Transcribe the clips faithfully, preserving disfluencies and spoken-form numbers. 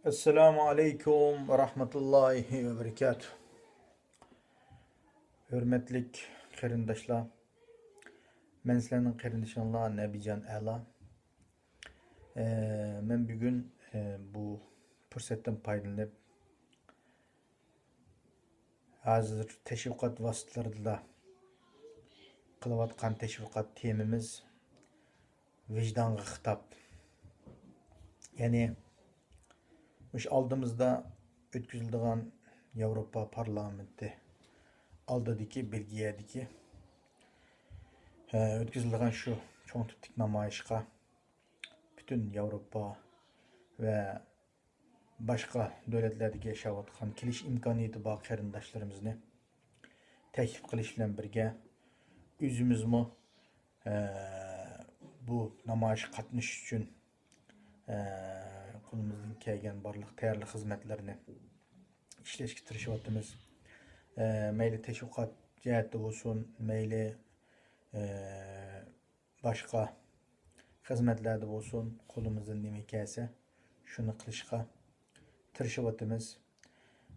ئەسسالامۇ ئەلەيكۇم ۋە رەھمەتۇللاھى ۋە بەرىكاتۇھ. ھۆرمەتلىك قېرىنداشلار، مەن سىلەرنىڭ قېرىندىشىڭلار نەبىجان ئەلا. ئە، مەن بۈگۈن، ئە، بۇ پۇرسەتتىن پايدىلىنىپ، ھازىر تەشۋىقات ۋاسىتىلىرىدا قىلىۋاتقان تەشۋىقات تېمىمىز ۋىجدانغا خىتاب. يەنى، مۇشۇ ئالدىمىزدا ئۆتكۈزۈلىدىغان ياۋروپا پارلامېنتى ئالدىدىكى بېلگىيەدىكى، ئە، ئۆتكۈزۈلىدىغان شۇ چوڭ تىپتىكى نامايىشقا پۈتۈن ياۋروپا ۋە باشقا دۆلەتلەردىكى ياشاۋاتقان كېلىش ئىمكانىيىتى بار قېرىنداشلىرىمىزنى تەكلىپ قىلىش بىلەن بىرگە، ئۆزىمىزمۇ، ئە، بۇ نامايىشقا قاتنىشىش ئۈچۈن، ئە، قولىمىزدىن كەلگەن بارلىق تەييارلىق خىزمەتلىرىنى ئىشلەشكە تىرىشىۋاتىمىز. ئە، مەيلى تەشۋىقات جەھەتتە بولسۇن، مەيلى، ئە، باشقا خىزمەتلەردە بولسۇن، قولىمىزدىن نېمە كەلسە، شۇنى قىلىشقا تىرىشىۋاتىمىز.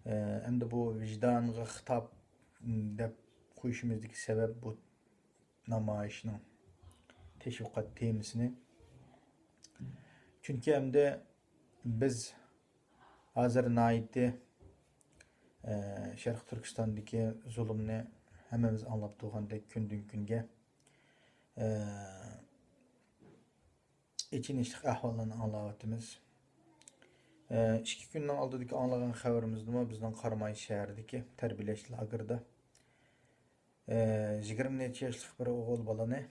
ئە، ئەمدى بۇ ۋىجدانغا خىتاب، م، دەپ قويۇشىمىزدىكى سەۋەب، بۇ نامايىشنىڭ تەشۋىقات تېمىسىنى. چۈنكى ئەمدى بىز ھازىر ناھايىتى، ئە، شەرقىي تۈركىستاندىكى زۇلۇمنى ھەممىمىز ئاڭلاپ تۇرغاندەك كۈندىن كۈنگە، ئە، ئېچىنىشلىق ئەھۋاللارنى ئاڭلاۋاتىمىز. ئە، ئىككى كۈننىڭ ئالدىدىكى ئاڭلىغان خەۋىرىمىزدىمۇ بىزنىڭ قاراماي شەھىرىدىكى تەربىيەلەش لاگېرىدا، ئە، يىگىرمە نەچچە ياشلىق بىر ئوغۇل بالىنى،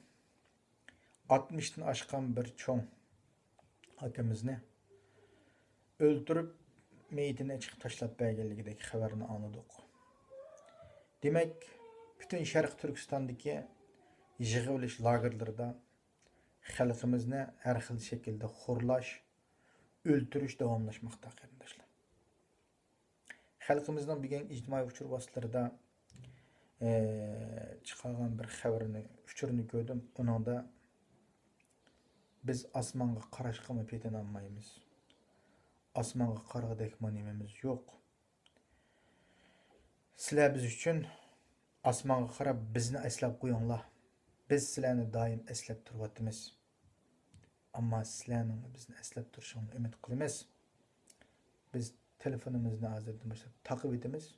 ئاتمىشتىن ئاشقان بىر چوڭ ئاكىمىزنى ئۆلتۈرۈپ، مېيىتىنى ئېچىقىپ تاشلاپ بەرگەنلىكىدەك خەۋەرنى ئاڭلىدۇق. دېمەك، پۈتۈن شەرقىي تۈركىستاندىكى يىغىۋېلىش لاگېرلىرىدا خەلقىمىزنى ھەر خىل شەكىلدە خورلاش، ئۆلتۈرۈش داۋاملاشماقتا، قېرىنداشلار. خەلقىمىزنىڭ بۈگۈنكى ئىجتىمائىي ئۇچۇر ۋاسىتىلىرىدا، ئە، چىقارغان بىر خەۋىرىنى، ئۇچۇرىنى كۆردۈم. ئۇنىڭدا بىز ئاسمانغا قاراشقىمۇ پېتىنالمايمىز. ئاسمانغا قارىغۇدەكمۇ نېمىمىز يوق. سىلەر بىز ئۈچۈن ئاسمانغا قاراپ بىزنى ئەسلەپ قويۇڭلار. بىز سىلەرنى دائىم ئەسلەپ تۇرۇۋاتىمىز. ئەمما سىلەرنىڭ بىزنى ئەسلەپ تۇرۇشۇڭلارنى ئۈمىد قىلىمىز. بىز تېلېفونىمىزنى ھازىردىن باشلاپ تاقىۋېتىمىز،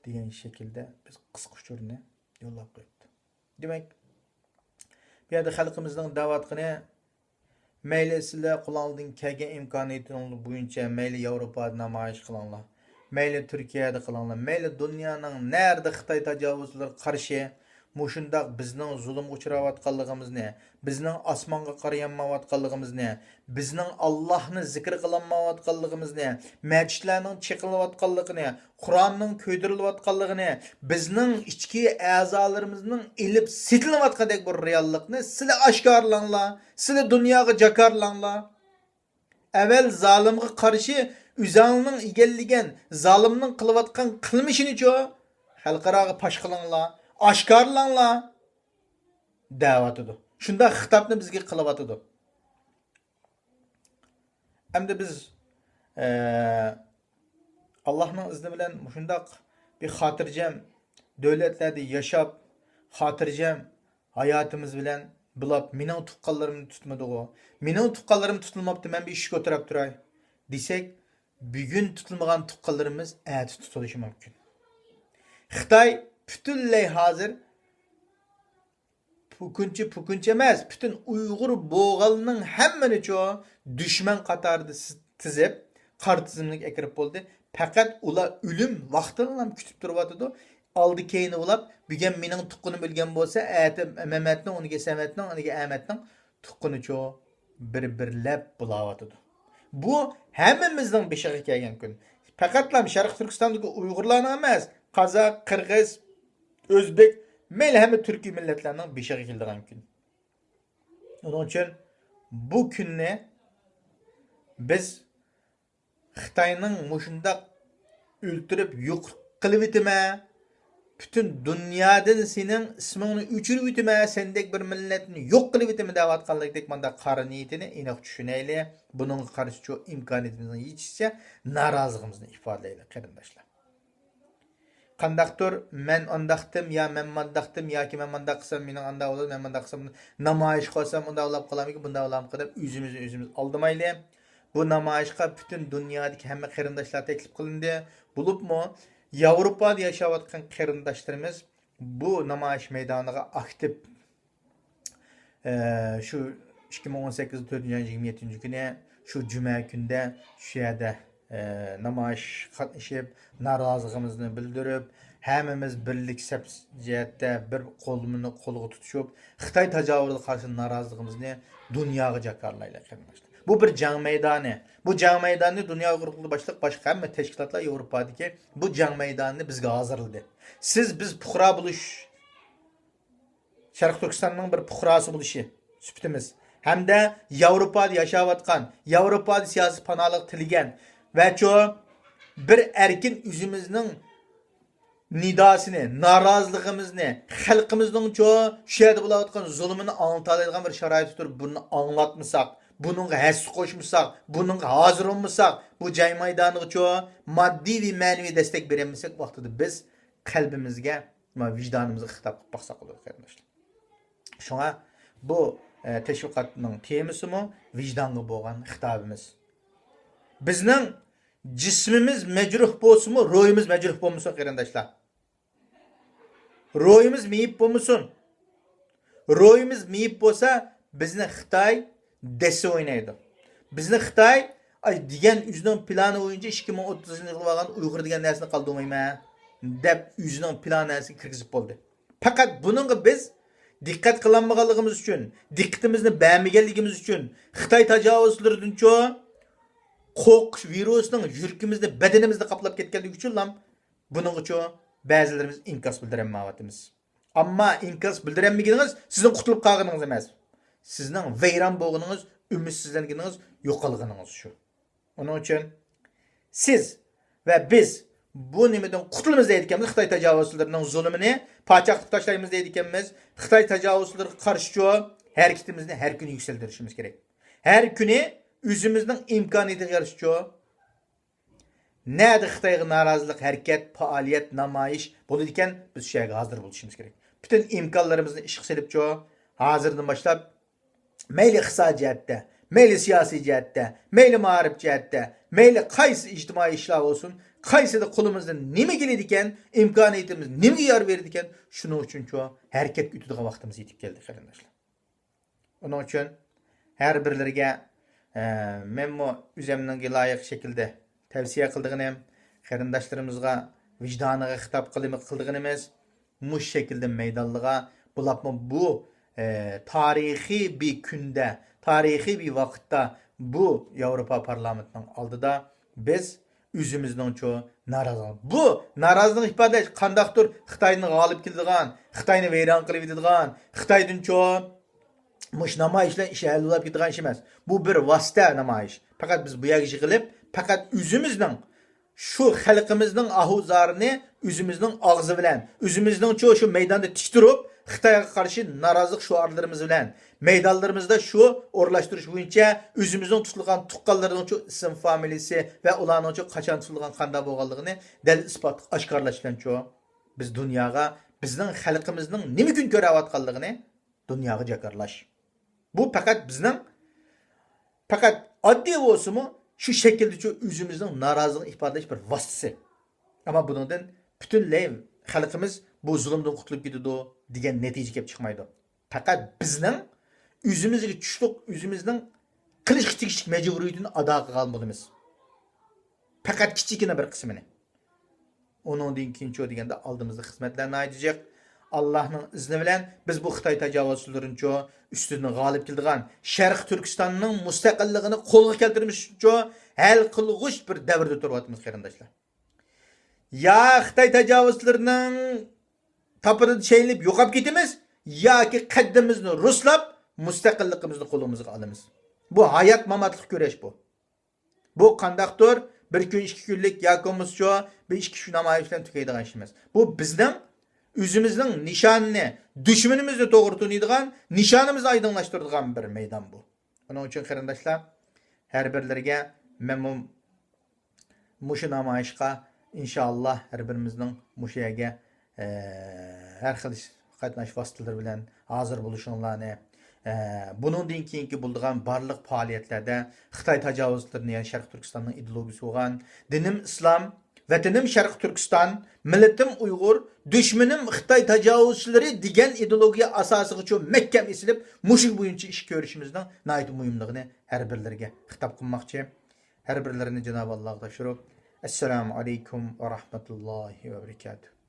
دېگەن شەكىلدە بىز قىسقا ئۇچۇرنى يوللاپ قويۇپتۇ. دېمەك، بۇ يەردە خەلقىمىزنىڭ دەۋاتقىنى، مەيلى سىلەر قولۇڭلاردىن كەلگەن ئىمكانىيىتىڭلار بويىچە مەيلى ياۋروپادا نامايىش قىلىڭلار، مەيلى تۈركىيەدە قىلىڭلار، مەيلى دۇنيانىڭ نەدە خىتاي تاجاۋۇزچىلىرىغا قارشى مۇشۇنداق بىزنىڭ زۇلۇمغا ئۇچراۋاتقانلىقىمىزنى، بىزنىڭ ئاسمانغا قارىيالمايۋاتقانلىقىمىزنى، بىزنىڭ ئاللاھنى زىكىر قىلالمايۋاتقانلىقىمىزنى، مەچىتلەرنىڭ چېقىلىۋاتقانلىقىنى، قۇرئاننىڭ كۆيدۈرۈلۈۋاتقانلىقىنى، بىزنىڭ ئىچكى ئەزالىرىمىزنىڭ ئېلىپ سېتىلىۋاتقاندەك بىر رېئاللىقنى سىلەر ئاشكارىلاڭلار، سىلەر دۇنياغا جاكارلاڭلار. ئەۋەل زالىمغا قارشى ئۆزەڭنىڭ ئىگىلىگەن، زالىمنىڭ قىلىۋاتقان قىلمىشىنىچۇ خەلقئاراغا پاش قىلىڭلار، ئاشكارىلاڭلار دەۋاتىدۇ. شۇنداق خىتابنى بىزگە قىلىۋاتىدۇ. ئەمدى بىز، ئە، ئاللاھنىڭ ئىزنى بىلەن مۇشۇنداق بىر خاتىرجەم دۆلەتلەردە ياشاپ، خاتىرجەم ھاياتىمىز بىلەن بۇلاپ، مېنىڭ تۇغقانلىرىمنى تۇتمىدىغۇ، مېنىڭ تۇغقانلىرىم تۇتۇلماپتۇ، مەن بىر ئىشىك كۆتۈرۈپ تۇراي دېسەك، بۈگۈن تۇتۇلمىغان تۇغقانلىرىمىز ئەتە تۇتۇلۇشى مۇمكىن. خىتاي پۈتۈنلەي ھازىر پۈكۈنچى، پۈكۈنچى ئەمەس، پۈتۈن ئۇيغۇر بوغالنىڭ ھەممىنىچۇ دۈشمەن قاتارىدا سىز-، تىزىپ، قارا تىزىملىككە ئەكىرىپ بولدى. پەقەت ئۇلار ئۆلۈم ۋاقتىنىلا كۈتۈپ تۇرۇۋاتىدۇ. ئالدى كەينى بولاپ، بۈگۈن مېنىڭ تۇغقىنىم ئۆلگەن بولسا، ئەتە مەمەتنىڭ، ئۇنىڭكى سەمەتنىڭ، ئۇنىڭكى ئەمەتنىڭ تۇغقىنىچۇ بىر-بىرلەپ بولاۋاتىدۇ. بۇ ھەممىمىزنىڭ بېشىغا كەلگەن كۈن. پەقەتلا شەرقىي تۈركىستاندىكى ئۇيغۇرلارنىڭ ئەمەس، قازاق، قىرغىز، ئۆزبېك، مەيلى ھەممە تۈركىي مىللەتلەرنىڭ بېشىغا كېلىدىغان كۈن. ئۇنىڭ ئۈچۈن بۇ كۈننى بىز خىتاينىڭ مۇشۇنداق ئۆلتۈرۈپ يوق قىلىۋېتىمەن، پۈتۈن دۇنيادىن سېنىڭ ئىسمىڭنى ئۆچۈرۈۋېتىمەن، سەندەك بىر مىللەتنى يوق قىلىۋېتىمەن دەۋاتقانلىكتەك مانداق قارا نىيىتىنى ئېنىق چۈشىنەيلى. بۇنىڭغا قارشى شۇ ئىمكانىيىتىمىزنىڭ يېتىشىچە نارازىلىقىمىزنى ئىپادىلەيلى، قېرىنداشلار. قانداقتۇر، مەن ئانداقتىم يا مەن مانداقتىم ياكى مەن مانداق قىلسام مېنىڭ ئانداق بولىدۇ، مەن مانداق قىلسام، نامايىش قىلسام ئۇنداق بولۇپ قالامىكىن، بۇنداق بولامىكىن دەپ ئۆزىمىزنى ئۆزىمىز ئالدىمايلى. بۇ نامايىشقا پۈتۈن دۇنيادىكى ھەممە قېرىنداشلار تەكلىپ قىلىندى. بولۇپمۇ ياۋروپادا ياشاۋاتقان قېرىنداشلىرىمىز بۇ نامايىش مەيدانىغا ئاكتىپ، ئە، شۇ ئىككى مىڭ ئون سەككىز تۆتىنچى ئاينىڭ يىگىرمە يەتتىنچى كۈنى شۇ جۈمە كۈندە شۇ يەردە، ئە، نامايىشقا قاتنىشىپ، نارازىلىقىمىزنى بىلدۈرۈپ، ھەممىمىز بىرلىك سەپ جەھەتتە بىر قولىمىزنى قولغا تۇتۇشۇپ، خىتاي تاجاۋۇزىغا قارشى نارازىلىقىمىزنى دۇنياغا جاكارلايلى، قېرىنداشلار. بۇ بىر جەڭ مەيدانى. بۇ جەڭ مەيدانىنى دۇنيا ئۇيغۇرلۇقى باشلىق باشقا ھەممە تەشكىلاتلار ياۋروپادىكى بۇ جەڭ مەيدانىنى بىزگە ھازىرلىدى. سىز، بىز پۇقرا بولۇش، شەرقىي تۈركىستاننىڭ بىر پۇقراسى بولۇشى سۈپىتىمىز ھەمدە ياۋروپادا ياشاۋاتقان، ياۋروپادا سىياسىي پاناھلىق تىلىگەن ۋە چۇ بىر ئەركىن ئۆزىمىزنىڭ نىداسىنى، نارازىلىقىمىزنى، خەلقىمىزنىڭچۇ شۇ يەردە بولۇۋاتقان زۇلۇمىنى ئاڭلىتالايدىغان بىر شارائىتتا تۇرۇپ بۇنى ئاڭلاتمىساق، بۇنىڭغا ھەسسە قوشمىساق، بۇنىڭغا ھازىر بولمىساق، بۇ جەڭ مەيدانىغىچۇ ماددىي ۋە مەنىۋى دەستەك بېرەلمىسەك ۋاقتىدا بىز قەلبىمىزگە، ۋىجدانىمىزغا خىتاب قىلىپ باقساق بولىدۇ، قېرىنداشلار. شۇڭا بۇ، ئە، تەشۋىقاتنىڭ تېمىسىمۇ ۋىجدانغا بولغان خىتابىمىز. بىزنىڭ جىسمىمىز مەجرۇھ بولسىمۇ، روھىمىز مەجرۇھ بولمىسۇن، قېرىنداشلار. روھىمىز مېيىپ بولمىسۇن. روھىمىز مېيىپ بولسا، بىزنى خىتاي دەسسە ئوينايدۇ. بىزنى خىتاي، ئاي، دېگەن ئۆزىنىڭ پىلانى بويىچە ئىككى مىڭ ئوتتۇزىنچى يىلغا بارغان ئۇيغۇر دېگەن نەرسىنى قالدۇرمايمەن دەپ ئۆزىنىڭ پىلان نەرسىگە كىرگۈزۈپ بولدى. پەقەت بۇنىڭغا بىز دىققەت قىلالمىغانلىقىمىز ئۈچۈن، دىققىتىمىزنى بەرمىگەنلىكىمىز ئۈچۈن، خىتاي تاجاۋۇزچىلىرىدىنچۇ قورقۇش ۋىرۇسىنىڭ يۈرىكىمىزنى، بەدىنىمىزنى قاپلاپ كەتكەنلىكى ئۈچۈنلا بۇنىڭغىچۇ بەزىلىرىمىز ئىنكاس بىلدۈرەلمەيۋاتىمىز. ئەمما ئىنكاس بىلدۈرەلمىگىنىڭىز سىزنىڭ قۇتۇلۇپ قالغىنىڭىز ئەمەس. سىزنىڭ ۋەيران بولغىنىڭىز، ئۈمىدسىزلەنگىنىڭىز، يوقالغىنىڭىز شۇ. ئۇنىڭ ئۈچۈن سىز ۋە بىز بۇ نېمىدىن قۇتۇلىمىز دەيدىكەنمىز، خىتاي تاجاۋۇزچىلىرىنىڭ زۇلۇمىنى پاچاق قىلىپ تاشلايمىز دەيدىكەنمىز. خىتاي تاجاۋۇزچىلىرىغا قارشىچۇ ھەرىكىتىمىزنى ھەر كۈنى يۈكسەلدۈرۈشىمىز كېرەك. ھەر كۈنى ئۆزىمىزنىڭ ئىمكانىيىتىگە يارىشىچۇ نەدە خىتايغا نارازىلىق ھەرىكەت، پائالىيەت، نامايىش بولىدىكەن، بىز شۇ يەرگە ھازىر بولۇشىمىز كېرەك. پۈتۈن ئىمكانلىرىمىزنى ئىشقا سېلىپچۇ، ھازىردىن باشلاپ مەيلى ئىقتىسادىي جەھەتتە، مەيلى سىياسىي جەھەتتە، مەيلى مائارىپ جەھەتتە، مەيلى قايسى ئىجتىمائىي ئىشلار بولسۇن، قايسىدا قولىمىزدىن نېمە كېلىدىكەن، ئىمكانىيىتىمىز نېمىگە يار بېرىدىكەن، شۇنىڭ ئۈچۈنچۇ ھەرىكەتكە ئۆتىدىغان ۋاقتىمىز يېتىپ كەلدى، قېرىنداشلار. ئۇنىڭ ئۈچۈن ھەر بىرلىرىگە، ئە، مەنمۇ ئۆزۈمنىڭكى لايىق شەكىلدە تەۋسىيە قىلىدىغىنىم، قېرىنداشلىرىمىزغا ۋىجدانىغا خىتاب قىلىم-، قىلىدىغىنىمىز، مۇشۇ شەكىلدە مەيدانلىرىغا، بولۇپمۇ بۇ، ئە، تارىخىي بىر كۈندە، تارىخىي بىر ۋاقىتتا بۇ ياۋروپا پارلامېنتىنىڭ ئالدىدا بىز ئۆزىمىزنىڭچۇ نارازىلىق. بۇ نارازىلىق ئىپادىلەش قانداقتۇر خىتاينى غالىب كېلىدىغان، خىتاينى ۋەيران قىلىۋېتىدىغان، خىتايدىنچۇ مۇشۇ نامايىش بىلەن ئىش ھەل بولۇپ كېتىدىغان ئىش ئەمەس. بۇ بىر ۋاسىتە نامايىش. پەقەت بىز بۇ يەرگە يىغىلىپ، پەقەت ئۆزىمىزنىڭ، شۇ خەلقىمىزنىڭ ئاھۇ زارىنى ئۆزىمىزنىڭ ئاغزى بىلەن، ئۆزىمىزنىڭچۇ شۇ مەيداندا تىك تۇرۇپ، خىتايغا قارشى نارازىلىق شوئارلىرىمىز بىلەن، مەيدانلىرىمىزدا شۇ ئورۇنلاشتۇرۇش بويىچە ئۆزىمىزنىڭ تۇتۇلغان تۇغقانلىرىنىڭچۇ ئىسىم فامىلىسى ۋە ئۇلارنىڭچۇ قاچان تۇتۇلغان، قانداق بولغانلىقىنى دەلىل ئىسپات ئاشكارىلاش بىلەنچۇ، بىز دۇنياغا بىزنىڭ خەلقىمىزنىڭ نېمە كۈن كۆرۈۋاتقانلىقىنى دۇنياغا جاكارلاش. بۇ پەقەت بىزنىڭ، پەقەت ئاددىي بولسىمۇ، شۇ شەكىلدىچۇ ئۆزىمىزنىڭ نارازىلىقىنى ئىپادىلەش بىر ۋاسىتىسى. ئەمما بۇنىڭدىن پۈتۈنلەي خەلقىمىز بۇ زۇلۇمدىن قۇتۇلۇپ كېتىدۇ دېگەن نەتىجە كېلىپ چىقمايدۇ. پەقەت بىزنىڭ ئۆزىمىزگە چۈشلۈك، ئۆزىمىزنىڭ قىلىشقا تېگىشلىك مەجبۇرىيىتىنى ئادا قىلغان بولىمىز. پەقەت كىچىككىنە بىر قىسمىنى. ئۇنىڭدىن كېيىنچۇ دېگەندە ئالدىمىزدا خىزمەتلەر ناھايىتى جىق. ئاللاھنىڭ ئىزنى بىلەن بىز بۇ خىتاي تاجاۋۇزچىلىرىنىچۇ ئۈستىدىن غالىب كېلىدىغان، شەرقىي تۈركىستاننىڭ مۇستەقىللىقىنى قولغا كەلتۈرمىش ئۈچۈنچۇ ھەل قىلغۇچ بىر دەۋردە تۇرۇۋاتىمىز، قېرىنداشلار. يا خىتاي تاجاۋۇزچىلىرىنىڭ تاپىنىدا چەيلىنىپ يوقاپ كېتىمىز، ياكى قەددىمىزنى رۇسلاپ مۇستەقىللىقىمىزنى قولىمىزغا ئالىمىز. بۇ ھايات ماماتلىق كۈرەش بۇ. بۇ قانداقتۇر بىر كۈن، ئىككى كۈنلۈك ياكى بولمىسىچۇ بىر ئىككى ئۈچ نامايىش بىلەن تۈگەيدىغان ئىش ئەمەس. بۇ بىزنىڭ ئۆزىمىزنىڭ نىشانىنى، دۈشمىنىمىزنى توغرا تونۇيدىغان، نىشانىمىزنى ئايدىڭلاشتۇرىدىغان بىر مەيدان بۇ. ئۇنىڭ ئۈچۈن قېرىنداشلار، ھەر بىرلىرىگە مەنمۇ مۇشۇ نامايىشقا ئىنشائاللا ھەر بىرىمىزنىڭ مۇشۇ يەرگە، ئە، ھەر خىل قاتناش ۋاسىتىلىرى بىلەن ھازىر بولۇشۇڭلارنى، ئە، بۇنىڭدىن كېيىنكى بولىدىغان بارلىق پائالىيەتلەردە خىتاي تاجاۋۇزچىلىرىنى، يەنى شەرقىي تۈركىستاننىڭ ئىدېئولوگىيىسى بولغان دىنىم ئىسلام، ۋەتىنىم شەرقىي تۈركىستان، مىللىتىم ئۇيغۇر، دۈشمىنىم خىتاي تاجاۋۇزچىلىرى دېگەن ئىدېئولوگىيە ئاساسىغا چوڭ مەھكەم ئېسىلىپ، مۇشۇ بويىچە ئىش كۆرۈشىمىزنىڭ ناھايىتى مۇھىملىقىنى ھەر بىرلىرىگە خىتاب قىلماقچى. ھەر بىرلىرىنى جانابى ئاللاغا تاپشۇرۇپ، ئەسسالامۇ ئەلەيكۇم ۋە رەھمەتۇللاھى ۋە بەرىكاتۇھ.